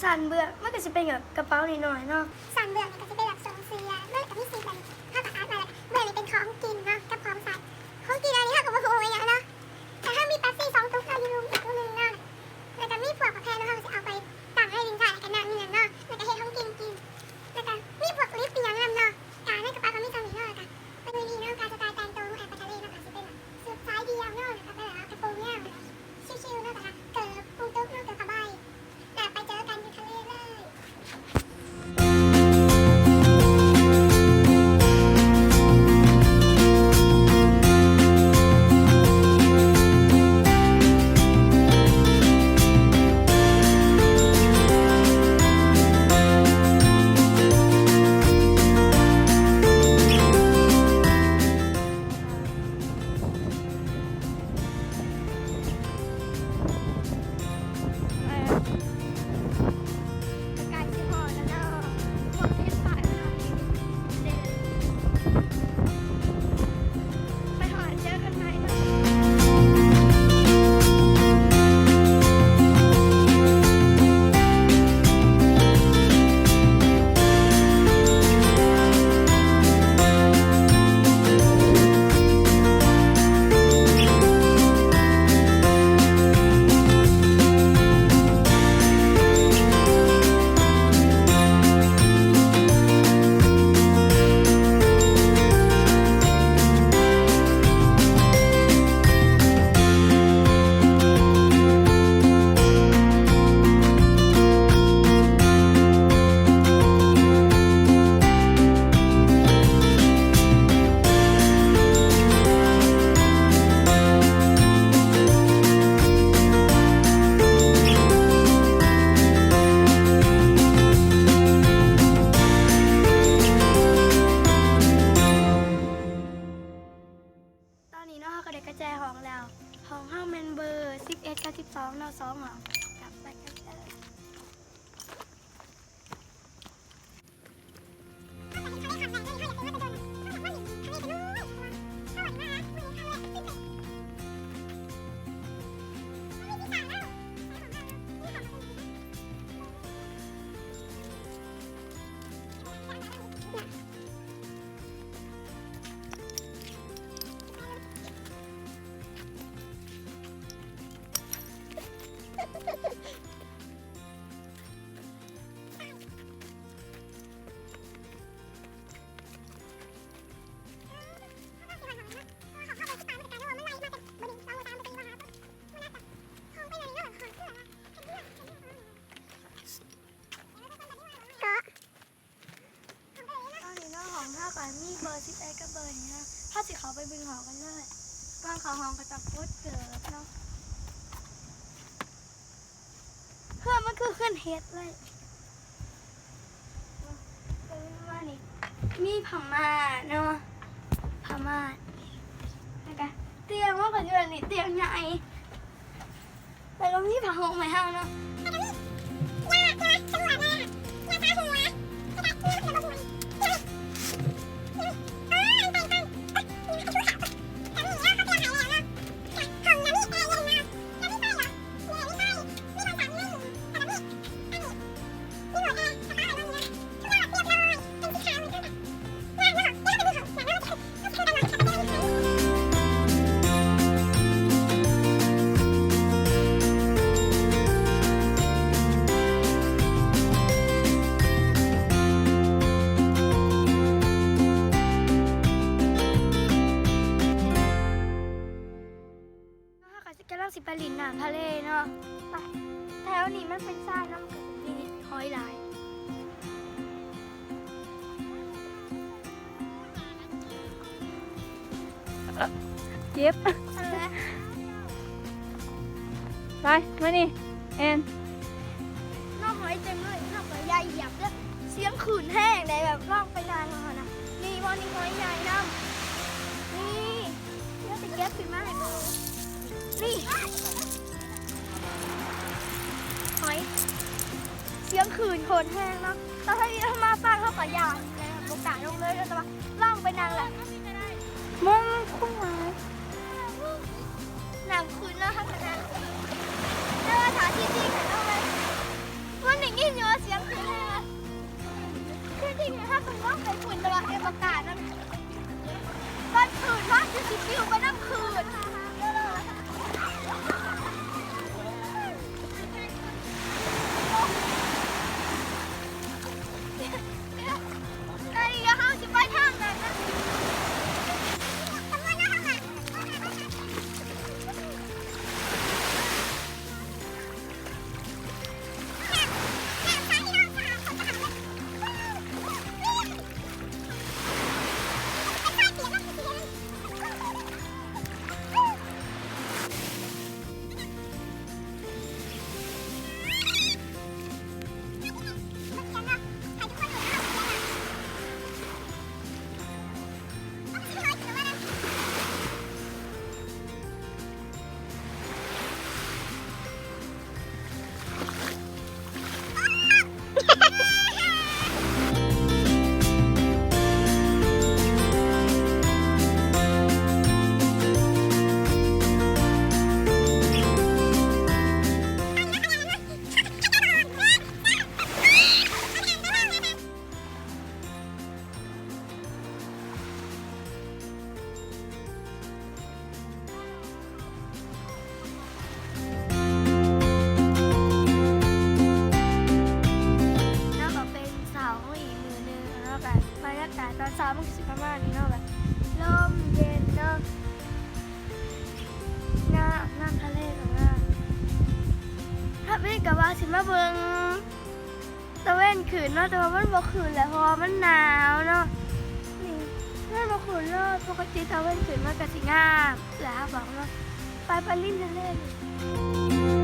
ຊານເບືອກມັນກໍຊິເປັນແບບກະເປົານ້ອຍໆເນາະ. ຊານເບືອກນີ້ກໍຊິເປັນແບບຊົງເສື້ອເນາະ ແລ້ວກໍມີຊິບແບບ ເຮົາກໍອັດມາ ແລ້ວກໍເບືອກນີ້ເປັນຂອງກິນເນາະ ກັບຂອງໃຊ້. ຂອງກິນອັນນີ້ເຮົາກໍບໍ່ຮູ້ວ່າຫຍັງເນາະ ແຕ່ເຮົາມີເປັບຊີສອງຕຸກເນາະ ຢູ່ລຸ່ມອີກຕຸກໜຶ່ງເນາະ ແລ້ວກໍມີພວກໝາກແພນເນາະ ເຮົາກໍຊິເອົາໄປຕັ້ງໃນລິ້ນຄ້າ ແລ້ວກໍນັ່ງຢູ່ນັ້ນເນາະ ແລ້ວກໍເຮັດຂອງກິນກິນ ແລ້ວກໍມີພວກລິບອີ່ຫຍັງນຳເນາະ. ການໃນກະເປົາກໍມີສ່ຳນີ້ເນາະ ແລ້ວກະ ມື້ນີ້ເນາະ ການສະໄຕແຕ່ງໂຕຂອງແອນປາທະເລເນາະ ກະຊິເປັນແບບຊຸດສາຍດຽວເນາະ ແລ້ວກະເປັນແບບກະໂປງຍາວ ຊິວໆເນາະ ແລ້ວກະເກີບປຸງຕຸກເນາະ ເກີບຜ້າໃບ ແລ້ວໄປເຈີກັນຢູ່ທະເລເລີຍ. ໃກ້ຊິຮອດແລ້ວເນາະ ໝົດເວລາແລ້ວເນາະ ໄປຮອດເຈີກັນໃໝ່ເນາະ. ຕອນນີ້ເນາະ ເຮົາກໍໄດ້ກະແຈຫ້ອງແລ້ວ ຫ້ອງເຮົາແມ່ນເບີສິບເອັດກັບສິບສອງເນາະ ສອງຫ້ອງ ກັບໄປກັນເລີຍ. ຕອນນີ້ເນາະ ຫ້ອງເຮົາກໍມີເບີສິບເອັດກັບເບີນີ້ເນາະ ເຮົາຊິເຂົ້າໄປເບິ່ງຫ້ອງກັນເລີຍ. ກ່ອນເຂົ້າຫ້ອງກໍຕ້ອງກົດເກີບເນາະ. ເຮືອນມັນຄືເຮືອນເຮັດເລີຍ. ເອີ ມານີ້ ມີຜ້າມ່ານເນາະ ຜ້າມ່ານ ແລ້ວກະຕຽງ ມັນກໍຢູ່ອັນນີ້ ຕຽງໃຫຍ່ ແລ້ວກໍມີຜ້າຫົ່ມໃຫ້ເຮົາເນາະ.ເຮົາກໍຊິ ກຳລັງຊິໄປຫຼິ້ນນ້ຳທະເລເນາະ. ໄປ ແຖວນີ້ມັນເປັນຊາຍເນາະ ມັນກໍຊິມີຫອຍຫຼາຍ. ເຈັບ ໄປ ມານີ້ ແອນ. ນ້ອງຫອຍເຕັມເລີຍ ນ້ອງກໍຢ່າຢຽບເດີ້ ສຽງຄື້ນແຮງໃດ໋ ແບບລອງໄປນານຫັ້ນນະ. ນີ້ບໍ່ ນີ້ຫອຍໃຫຍ່ນຳ ນີ້ ດຽວຊິເກັບຂຶ້ນມາໃຫ້ເບິ່ງ. ນີ້ ຫອຍ ສຽງຄື້ນໂຄດແຮງເນາະ. ແຕ່ຖ້າມີເຮົາມາຝັ່ງ ເຮົາກໍຢ້ານ ແຕ່ບໍ່ກ້າລົງເລີຍ ແຕ່ວ່າລອງໄປນານແຫຼະ. ມັນຄົງຫຼາຍ ນ້ຳຂຶ້ນເນາະ ທຳມະດາ. ແຕ່ວ່າຖ້າທີ່ຈິງຫັ້ນເນາະ ມັນ ມັນໄດ້ຍິນ ໄປພຸ້ນ ແຕ່ວ່າເຫັນອາກາດນັ້ນ ຕອນຄືນເນາະ ຄືຊິປິວໄປນຳຄື້ນ. ຕອນນີ້ເຮົາຊິໄປທາງນັ້ນນະ. ເນາະ ກໍເປັນເຊົ້າຂອງອີກມື້ໜຶ່ງເນາະ ກໍບັນຍາກາດຕອນເຊົ້າມັນກໍຊິປະມານນີ້ເນາະ ແບບລົມເຢັນເນາະ ງາມ ນ້ຳທະເລກໍງາມ. ທຳອິດກໍວ່າຊິມາເບິ່ງ ຕາເວັນຂຶ້ນເນາະ ແຕ່ວ່າມັນບໍ່ຂຶ້ນແຫຼະ ເພາະວ່າມັນໜາວເນາະ. ນີ້ ມັນບໍ່ຂຶ້ນເລີຍ. ປົກກະຕິຕາເວັນຂຶ້ນມັນກະຊິງາມ ເວລາເຮົາບອກເນາະ ໄປ ໄປລິມທະເລນີ້.